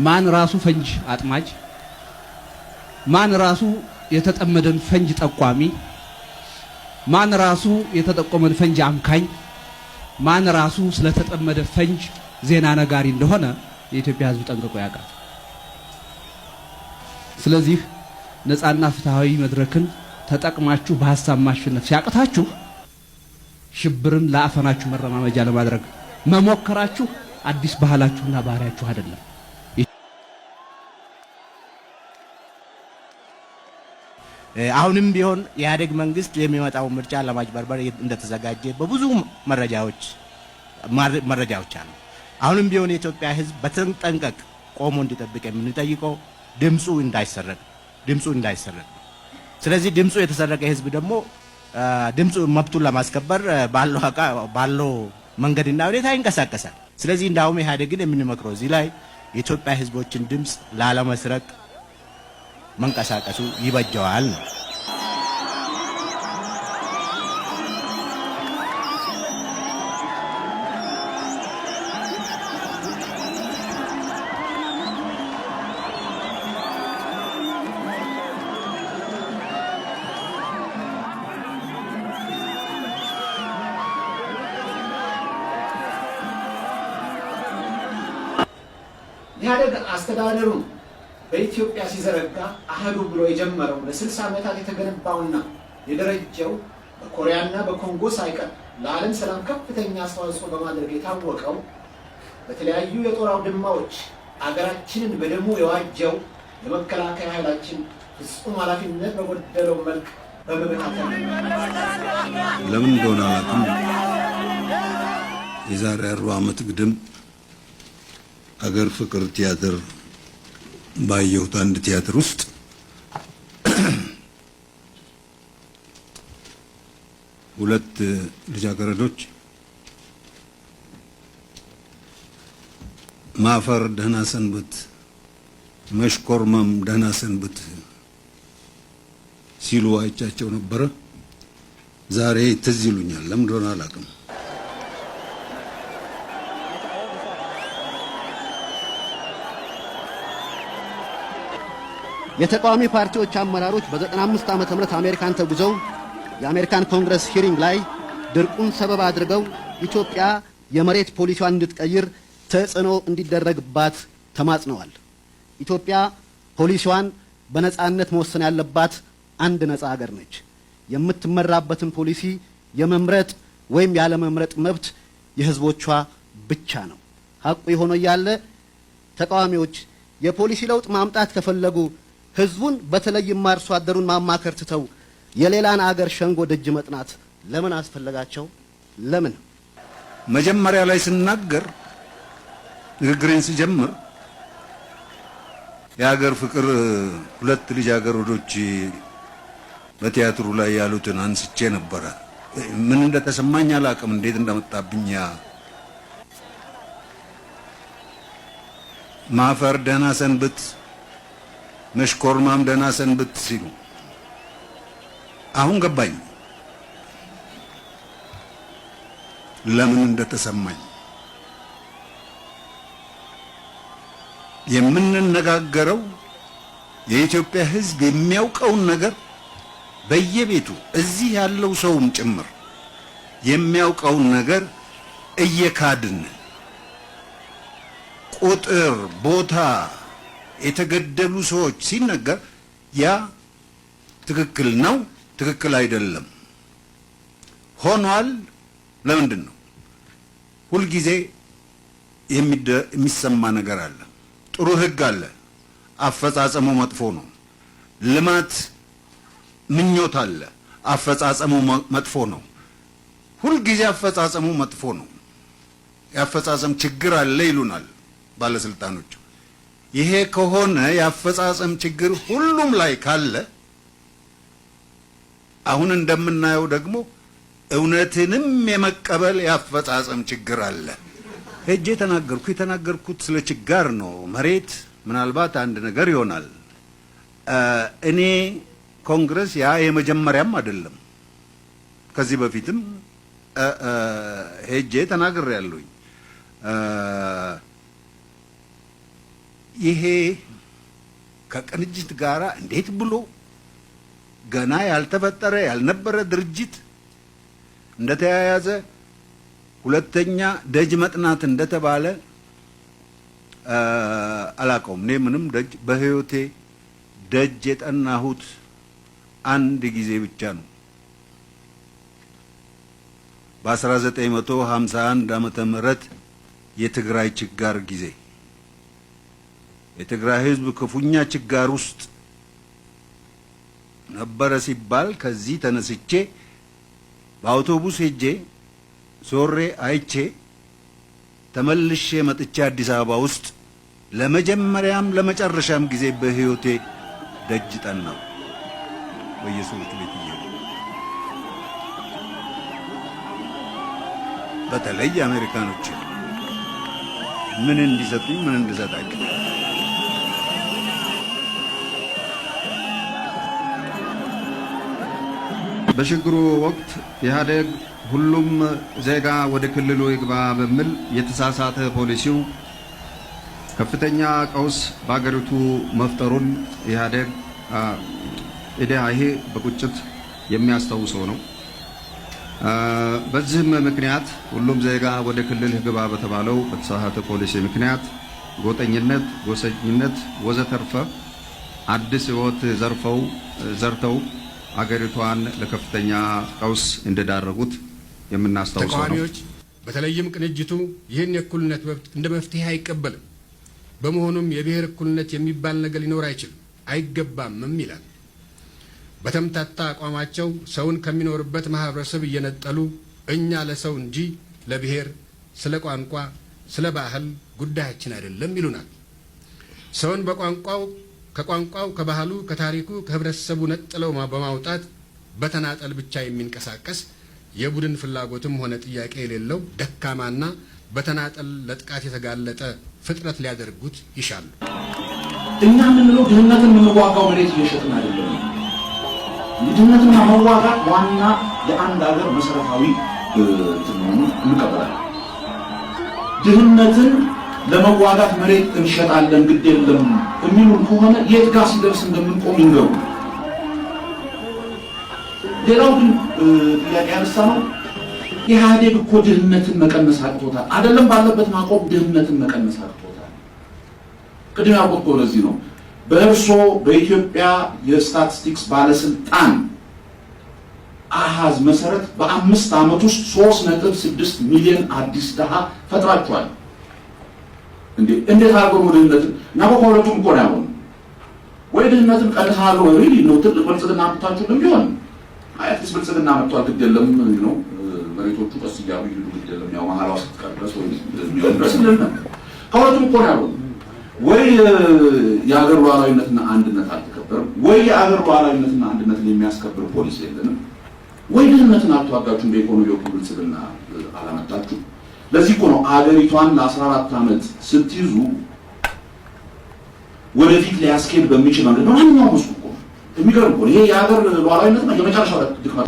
ማን ራሱ ፈንጅ አጥማጅ፣ ማን ራሱ የተጠመደን ፈንጅ ጠቋሚ፣ ማን ራሱ የተጠቆመን ፈንጅ አምካኝ፣ ማን ራሱ ስለተጠመደ ፈንጅ ዜና ነጋሪ እንደሆነ የኢትዮጵያ ሕዝብ ጠንቅቆ ያውቃል። ስለዚህ ነፃና ፍትሃዊ መድረክን ተጠቅማችሁ በሀሳብ ማሸነፍ ሲያቅታችሁ ሽብርን ለአፈናችሁ መረማመጃ ለማድረግ መሞከራችሁ አዲስ ባህላችሁና ባህሪያችሁ አይደለም። አሁንም ቢሆን የኢህአዴግ መንግስት የሚመጣው ምርጫ ለማጭበርበር እንደተዘጋጀ በብዙ መረጃዎች አሉ። አሁንም ቢሆን የኢትዮጵያ ሕዝብ በተጠንቀቅ ቆሞ እንዲጠብቅ የምንጠይቀው ድምፁ እንዳይሰረቅ። ስለዚህ ድምፁ የተሰረቀ ሕዝብ ደግሞ ድምፁ መብቱን ለማስከበር ባለው መንገድና ሁኔታ ይንቀሳቀሳል። ስለዚህ እንዳውም ኢህአዴግን የምንመክረው እዚህ ላይ የኢትዮጵያ ሕዝቦችን ድምፅ ላለመስረቅ መንቀሳቀሱ ይበጀዋል ነው። ኢህአዴግ አስተዳደሩን በኢትዮጵያ ሲዘረጋ አህዱ ብሎ የጀመረው ለ60 ዓመታት የተገነባውና የደረጀው፣ በኮሪያና በኮንጎ ሳይቀር ለዓለም ሰላም ከፍተኛ አስተዋጽኦ በማድረግ የታወቀው፣ በተለያዩ የጦር አውድማዎች አገራችንን በደሙ የዋጀው የመከላከያ ኃይላችን ፍጹም ኃላፊነት በጎደለው መልክ በመበታተን ለምን እንደሆነ አላውቅም። የዛሬ 40 ዓመት ግድም አገር ፍቅር ቲያትር ባየሁት አንድ ቲያትር ውስጥ ሁለት ልጃገረዶች ማፈር ደህና ሰንብት፣ መሽኮርመም ደህና ሰንብት ሲሉ አይቻቸው ነበረ። ዛሬ ትዝ ይሉኛል። ለምን እንደሆነ አላውቅም። የተቃዋሚ ፓርቲዎች አመራሮች በ95 ዓመተ ምህረት አሜሪካን ተጉዘው የአሜሪካን ኮንግረስ hearing ላይ ድርቁን ሰበብ አድርገው ኢትዮጵያ የመሬት ፖሊሲዋን እንድትቀይር ተጽዕኖ እንዲደረግባት ተማጽነዋል። ኢትዮጵያ ፖሊሲዋን በነጻነት መወሰን ያለባት አንድ ነጻ ሀገር ነች። የምትመራበትን ፖሊሲ የመምረጥ ወይም ያለመምረጥ መብት የሕዝቦቿ ብቻ ነው። ሀቁ የሆነ እያለ ተቃዋሚዎች የፖሊሲ ለውጥ ማምጣት ከፈለጉ ህዝቡን በተለይም አርሶ አደሩን ማማከር ትተው የሌላን አገር ሸንጎ ደጅ መጥናት ለምን አስፈለጋቸው? ለምን? መጀመሪያ ላይ ስናገር፣ ንግግሬን ስጀምር የሀገር ፍቅር ሁለት ልጃገረዶች በቲያትሩ ላይ ያሉትን አንስቼ ነበረ። ምን እንደተሰማኝ አላውቅም፣ እንዴት እንደመጣብኝ። ያ ማፈር ደህና ሰንብት፣ መሽኮርማም ደህና ሰንብት ሲሉ አሁን ገባኝ ለምን እንደተሰማኝ። የምንነጋገረው የኢትዮጵያ ሕዝብ የሚያውቀውን ነገር፣ በየቤቱ እዚህ ያለው ሰውም ጭምር የሚያውቀውን ነገር እየካድን፣ ቁጥር፣ ቦታ፣ የተገደሉ ሰዎች ሲነገር ያ ትክክል ነው፣ ትክክል አይደለም፣ ሆኗል። ለምንድን ነው ሁልጊዜ የሚሰማ ነገር አለ። ጥሩ ህግ አለ፣ አፈጻጸሙ መጥፎ ነው። ልማት ምኞት አለ፣ አፈጻጸሙ መጥፎ ነው። ሁልጊዜ አፈጻጸሙ መጥፎ ነው። የአፈጻጸም ችግር አለ ይሉናል ባለስልጣኖቹ። ይሄ ከሆነ የአፈጻጸም ችግር ሁሉም ላይ ካለ፣ አሁን እንደምናየው ደግሞ እውነትንም የመቀበል የአፈጻጸም ችግር አለ። ሄጄ ተናገርኩ። የተናገርኩት ስለ ችጋር ነው። መሬት ምናልባት አንድ ነገር ይሆናል። እኔ ኮንግረስ ያ የመጀመሪያም አይደለም። ከዚህ በፊትም ሄጄ ተናግሬያለሁኝ። ይሄ ከቅንጅት ጋራ እንዴት ብሎ ገና ያልተፈጠረ ያልነበረ ድርጅት እንደተያያዘ፣ ሁለተኛ ደጅ መጥናት እንደተባለ አላውቀውም። እኔ ምንም ደጅ በህይወቴ ደጅ የጠናሁት አንድ ጊዜ ብቻ ነው። በ1951 ዓመተ ምህረት የትግራይ ችጋር ጊዜ የትግራይ ህዝብ ክፉኛ ችጋር ውስጥ ነበረ ሲባል ከዚህ ተነስቼ በአውቶቡስ ሄጄ ዞሬ አይቼ ተመልሼ መጥቼ አዲስ አበባ ውስጥ ለመጀመሪያም ለመጨረሻም ጊዜ በህይወቴ ደጅ ጠናሁ። በየሰዎቹ ቤት እየሄድኩ፣ በተለይ አሜሪካኖች ምን እንዲሰጡኝ ምን እንድሰጣቸው። በሽግግሩ ወቅት ኢህአዴግ ሁሉም ዜጋ ወደ ክልሉ ይግባ በሚል የተሳሳተ ፖሊሲው ከፍተኛ ቀውስ በአገሪቱ መፍጠሩን ኢህአዴግ ኢዴሀሄ በቁጭት የሚያስታውሰው ነው። በዚህም ምክንያት ሁሉም ዜጋ ወደ ክልል ግባ በተባለው በተሳሳተ ፖሊሲ ምክንያት ጎጠኝነት፣ ጎሰኝነት ወዘተርፈ አዲስ ሕይወት ዘርፈው ዘርተው አገሪቷን ለከፍተኛ ቀውስ እንደዳረጉት የምናስታውሰው ነው። ተቃዋሚዎች በተለይም ቅንጅቱ ይህን የእኩልነት መብት እንደ መፍትሄ አይቀበልም። በመሆኑም የብሔር እኩልነት የሚባል ነገር ሊኖር አይችልም፣ አይገባምም ይላል። በተምታታ አቋማቸው ሰውን ከሚኖርበት ማህበረሰብ እየነጠሉ እኛ ለሰው እንጂ ለብሔር፣ ስለ ቋንቋ፣ ስለ ባህል ጉዳያችን አይደለም ይሉናል። ሰውን በቋንቋው፣ ከቋንቋው፣ ከባህሉ፣ ከታሪኩ፣ ከህብረተሰቡ ነጥለው በማውጣት በተናጠል ብቻ የሚንቀሳቀስ፣ የቡድን ፍላጎትም ሆነ ጥያቄ የሌለው ደካማና በተናጠል ለጥቃት የተጋለጠ ፍጥረት ሊያደርጉት ይሻሉ። እኛ የምንለው ድህነትን የምንዋጋው መሬት እየሸጥን አይደለም። ድህነትን መዋጋት ዋና የአንድ ሀገር መሰረታዊ እንትን መሆኑን እንቀበላለን። ድህነትን ለመዋጋት መሬት እንሸጣለን ግድ የለም የሚሉን ከሆነ የት ጋር ሲደርስ እንደምንቆም ይንገሩ። ሌላው ግን ጥያቄ ያነሳ ነው፣ ኢህአዴግ እኮ ድህነትን መቀነስ አቅቶታል። አይደለም ባለበት ማቆም፣ ድህነትን መቀነስ አቅቶታል። ቅድም ያልኩት እኮ ለዚህ ነው። በእርሶ በኢትዮጵያ የስታቲስቲክስ ባለስልጣን አሃዝ መሰረት በ5 ዓመት ውስጥ 3.6 ሚሊዮን አዲስ ድሃ ፈጥራችኋል። እንዴ፣ እንዴት አድርገው ነው ድህነትን? እና እኮ ከሁለቱም እኮ ነው ያልሆነው። ወይ ድህነትን ቀንሰናል ወይ really ነው ትልቅ ብልጽግና አምጥታችሁልን ቢሆን፣ አይ at least ብልጽግና መጥቷል፣ ግድ የለም ነው መሬቶቹ ቀስ እያሉ ይሄዱ፣ ግድ የለም ያው መሀላዋ ስትቀር ድረስ ወይ የሚሆን ድረስ እንል ነበር። ከሁለቱም እኮ ነው ያልሆነው። ወይ የሀገር ሉዓላዊነትና አንድነት አልተከበረም፣ ወይ የሀገር ሉዓላዊነትና አንድነትን የሚያስከብር ፖሊሲ የለንም፣ ወይ ድህነትን አልተዋጋችሁም፣ በኢኮኖሚ በኩል ብልጽግና አላመጣችሁም። ለዚህ እኮ ነው አገሪቷን ለ14 ዓመት ስትይዙ ወደፊት ሊያስኬድ በሚችል መንገድ በማንኛውም መስኩ እኮ የሚገርም እኮ ነው። ይሄ የሀገር ሉዓላዊነት የመጨረሻው ድክመት።